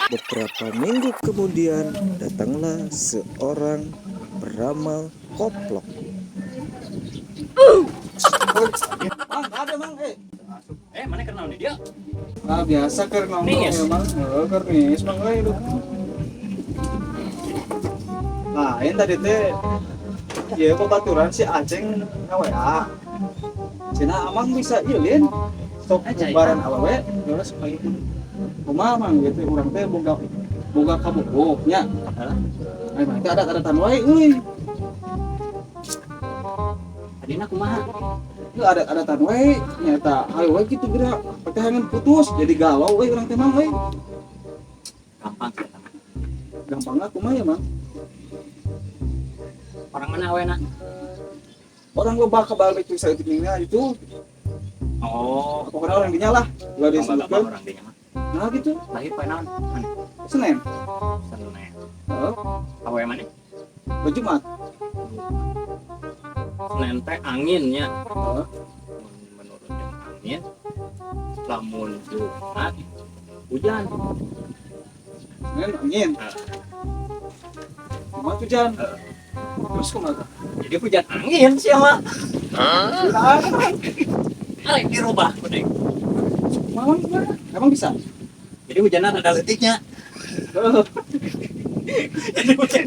Beberapa minggu kemudian datanglah seorang peramal koplok. Mang, ada mang, eh. Eh, mana kenal nih dia? Ah, biasa keur nongkrong Nis. ya, mang. Heeh, keur nis, mang euy. Duh. Lain tadi teh ieu babaturan si Aceng na-WA. Cenah amang bisa ieu lin. Sok Aceng. bubaran awewe terus kumaha mang gitu urang teh boga boga kabogoh nya. Heeh. Ai mah teh adat-adatan wae euy. Adina kumaha? Itu adat-adatan wae nyata hayu wae kitu geura teh hayang putus jadi galau euy urang teh mang euy. Gampang sih. Gampangna kumaha ya mang? Orang mana awena? Orang loba kabalik tuh saya tinggalnya itu. Oh, pokoknya orang dinya lah ulah disebutkan. Orang dinya mah. Nah gitu. Lahir poe naon? Senin. Senin. Heeh. Awe mana? Poe Jumat. Senin teh anginnya. Heeh. Menurut yang angin, lamun Jumat hujan. Senin angin. Jumat hujan. Terus kumaha? Jadi hujan angin sih mah. Hah? Arek dirubah kudu. Emang gimana? Emang bisa? Jadi hujanan ada leutiknya. Heeh. Jadi hujan.